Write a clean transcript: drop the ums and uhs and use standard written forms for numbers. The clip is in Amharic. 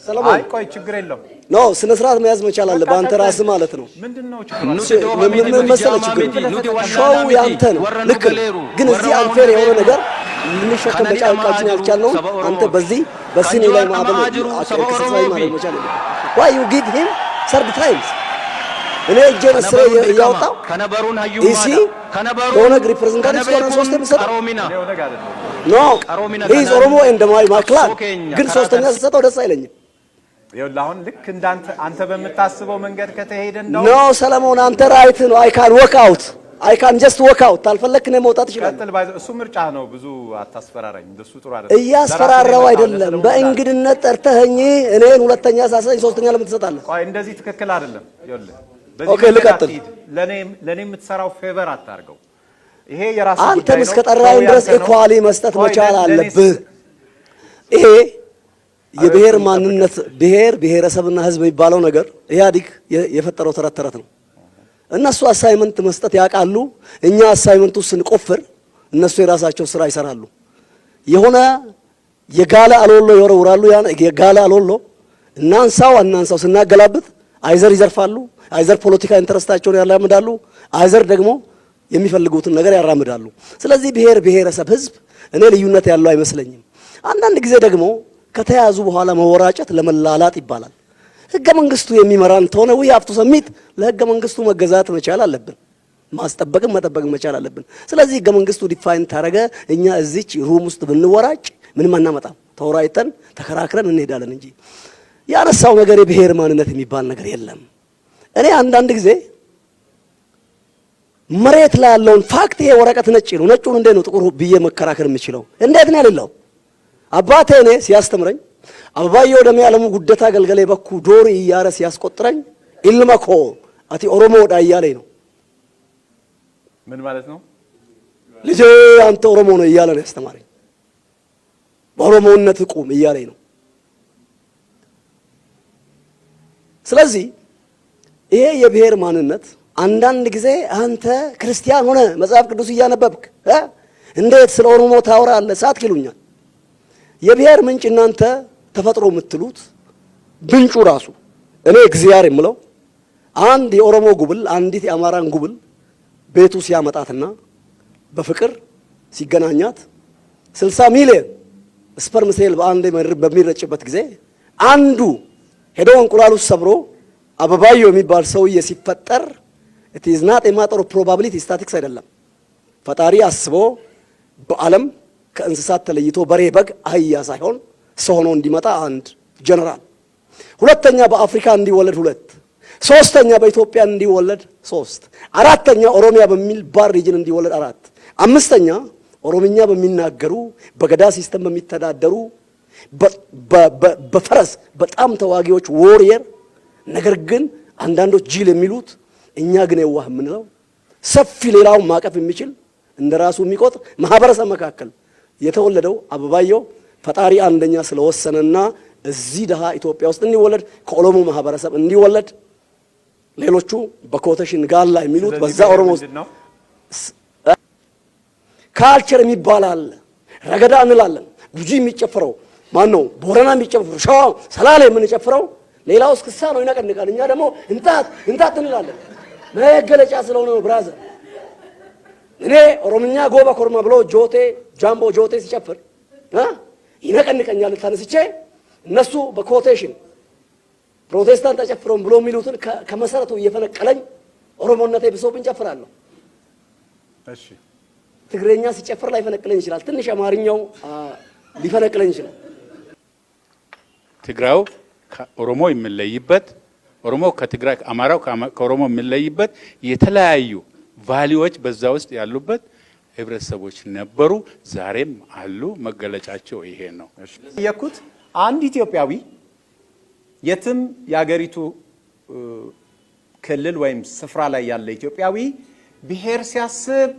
ሰለሞን። አይ ቆይ፣ ችግር የለውም። No፣ ስነ ስርዓት መያዝ መቻል አለብህ አንተ ራስህ ማለት ነው። ምንድን ነው ችግሩ? ምን መሰለህ ችግሩ፣ show ያንተ ነው፣ ልክ ነው። ግን እዚህ unfair የሆነ ነገር ልንሸከም በጫንቃችን ያልቻልነውን አንተ በዚህ በሲኒ ላይ ማዕበል exercise ማድረግ መቻል የለብህም። Why you give him third times? እኔ እጄን እስሬ እያወጣው ኢሲ ከኦነግ representative እስከሆነ ሶስት የምሰጠው እኔ ኦነግ አይደለሁም። No, he's Oromo and my clan፣ ግን ሶስተኛ ስሰጠው ደስ አይለኝም። ይኸውልህ፣ አሁን ልክ እንዳንተ አንተ በምታስበው መንገድ ከተሄደ እንደው No ሰለሞን፣ አንተ right ነው። I can walk out, I can just walk out። ታልፈለክ እኔ መውጣት እችላለሁ። ቀጥል። ባይዘ እሱ ምርጫ ነው። ብዙ አታስፈራራኝ። እንደሱ ጥሩ አይደለም። እያስፈራራው አይደለም። በእንግድነት ጠርተኸኝ እኔን ሁለተኛ ሳሰኝ ሶስተኛ ለምን ትሰጣለህ? ቆይ፣ እንደዚህ ትክክል አይደለም። ይኸውልህ፣ በዚህ Okay፣ መንገድ ልቀጥል። አትሂድ። ለኔ የምትሰራው favor አታርገው። ይሄ የራስህ አንተም ጉዳይ ነው። እስከ ጠራኸኝ ሰው ድረስ ያንተ ነው። Equally መስጠት ቆይ፣ መቻል አለብህ። ይሄ የብሔር ማንነት፣ ብሔር ብሔረሰብና ሕዝብ የሚባለው ነገር ኢህአዲግ የፈጠረው ተረት ተረት ነው። እነሱ assignment መስጠት ያውቃሉ። እኛ assignment ኡ ስንቆፍር እነሱ የራሳቸው ስራ ይሰራሉ። የሆነ የጋለ አሎሎ ይወረውራሉ። ያን የጋለ አሎሎ እናንሳው አናንሳው ስናገላብጥ either ይዘርፋሉ፣ either ፖለቲካ interest ኣቸውን ያራምዳሉ፣ either ደግሞ የሚፈልጉትን ነገር ያራምዳሉ። ስለዚህ ብሔር ብሔረሰብ፣ ህዝብ እኔ ልዩነት ያለው አይመስለኝም። አንዳንድ ጊዜ ደግሞ ከተያዙ በኋላ መወራጨት ለመላላጥ ይባላል። ህገ መንግስቱ የሚመራን ከሆነ we have to submit፣ ለህገ መንግስቱ መገዛት መቻል አለብን። ማስጠበቅም መጠበቅም መቻል አለብን። ስለዚህ ህገ መንግስቱ define ታረገ፣ እኛ እዚች room ውስጥ ብንወራጭ ምንም አናመጣም። ተወራጭተን ተከራክረን እንሄዳለን እንጂ ያነሳው ነገር የብሔር ማንነት የሚባል ነገር የለም። እኔ አንዳንድ ጊዜ መሬት ላይ ያለውን fact፣ ይሄ ወረቀት ነጭ ነው፣ ነጩን እንዴት ነው ጥቁር ብዬ መከራከር የምችለው? እንዴት ነው ያለው? አባቴ እኔ ሲያስተምረኝ አበባየሁ ወደሚ ዓለሙ ጉደታ ገልገሌ በኩ ዶሪ እያለ ሲያስቆጥረኝ "Ilma koo, ati Oromoodha" እያለኝ ነው። ምን ማለት ነው? ልጄ አንተ ኦሮሞ ነው እያለ ነው ያስተማረኝ። በኦሮሞነት ቁም እያለኝ ነው። ስለዚህ ይሄ የብሔር ማንነት አንዳንድ ጊዜ አንተ ክርስቲያን ሆነ መጽሐፍ ቅዱስ እያነበብክ እንዴት ስለ ኦሮሞ ታወራለህ? ሳትክ ይሉኛል። የብሔር ምንጭ እናንተ ተፈጥሮ የምትሉት ምንጩ ራሱ እኔ እግዚአብሔር የምለው አንድ የኦሮሞ ጉብል አንዲት የአማራን ጉብል ቤቱ ሲያመጣትና በፍቅር ሲገናኛት 60 ሚሊዮን sperm cell በአንድ በሚረጭበት ጊዜ አንዱ ሄዶ እንቁላሉ ሰብሮ አበባየሁ የሚባል ሰውዬ ሲፈጠር it is not a matter of probability፣ statistics አይደለም። ፈጣሪ አስቦ በዓለም ከእንስሳት ተለይቶ በሬ፣ በግ፣ አህያ ሳይሆን ሰው ሆኖ እንዲመጣ አንድ ጀነራል፣ ሁለተኛ በአፍሪካ እንዲወለድ ሁለት፣ ሶስተኛ በኢትዮጵያ እንዲወለድ ሶስት፣ አራተኛ ኦሮሚያ በሚባል region እንዲወለድ አራት፣ አምስተኛ ኦሮምኛ በሚናገሩ፣ በገዳ system በሚተዳደሩ፣ በፈረስ በጣም ተዋጊዎች warrior፣ ነገር ግን አንዳንዶች ጅል የሚሉት፣ እኛ ግን የዋህ የምንለው፣ ሰፊ ሌላውን ማቀፍ የሚችል፣ እንደ ራሱ የሚቆጥር ማህበረሰብ መካከል የተወለደው አበባየሁ ፈጣሪ አንደኛ ስለወሰነና እዚህ ድሃ ኢትዮጵያ ውስጥ እንዲወለድ፣ ከኦሮሞ ማህበረሰብ እንዲወለድ፣ ሌሎቹ በ quotation ጋላ የሚሉት ስለዚህ በዛ ብሔር ኦሮሞ ውስጥ ምንድን ነው? Culture የሚባል አለ። ረገዳ እንላለን። ጉጂ የሚጨፍረው ማን ነው? ቦረና የሚጨፍረው፣ ሸዋ ሰላሌ የምንጨፍረው፣ ሌላው እስክስታ ነው ይነቀንቃል። እኛ ደግሞ እንታት እንታት እንላለን። መገለጫ ስለሆነ ነው brother። እኔ ኦሮምኛ ጎባ ኮርማ ብሎ ጆቴ ጃምቦ ጆቴ ሲጨፍር ይነቀንቀኛል። ተነስቼ እነሱ በ quotation ፕሮቴስታንት ተጨፍረውም ብሎ የሚሉትን ከመሰረቱ እየፈነቀለኝ ኦሮሞነቴ ብሶብኝ ጨፍራለሁ። እሺ። ትግረኛ ሲጨፍር ላይፈነቅለኝ ይችላል። ትንሽ አማርኛው ሊፈነቅለኝ ይችላል። ትግራዩ ከኦሮሞ የሚለይበት፣ ኦሮሞ ከትግራይ፣ አማራው ከኦሮሞ የሚለይበት የተለያዩ value ዎች በዛ ውስጥ ያሉበት ህብረተሰቦች ነበሩ፣ ዛሬም አሉ። መገለጫቸው ይሄ ነው። የኩት አንድ ኢትዮጵያዊ የትም የአገሪቱ ክልል ወይም ስፍራ ላይ ያለ ኢትዮጵያዊ ብሔር ሲያስብ